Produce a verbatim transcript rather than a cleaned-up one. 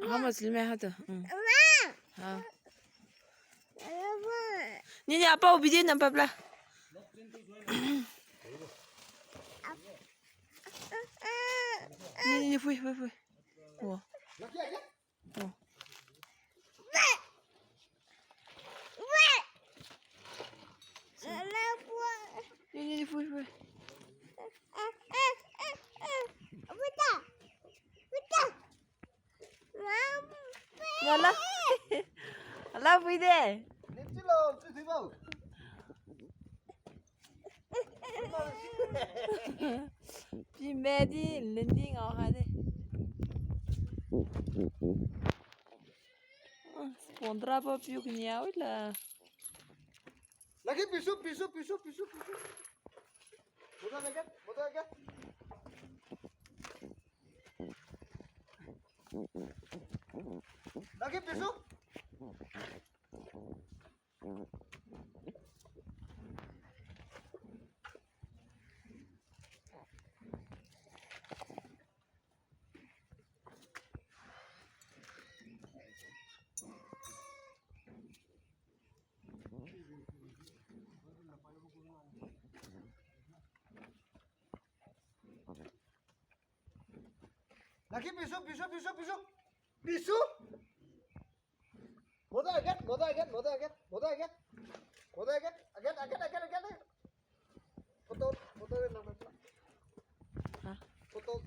How much limit how to? Mm. How? Ni ni apa video nampak pula? Ni ni ni fui fui fui. Wow. Wow. Ni ni ni fui fui. Wala. Ala pui de. Pi medi lending au ha de. Spondra pa piu kania wila. Lagi pisu, pisu, pisu, pisu, pisu. Motor lagi, motor lagi. Lagi pisu. Lagi pisu, pisu, pisu, pisu. Pisu. Motor again, motor again, motor again, motor again. Motor again, again, again, again, again. Photo, photo number. Ha? Photo.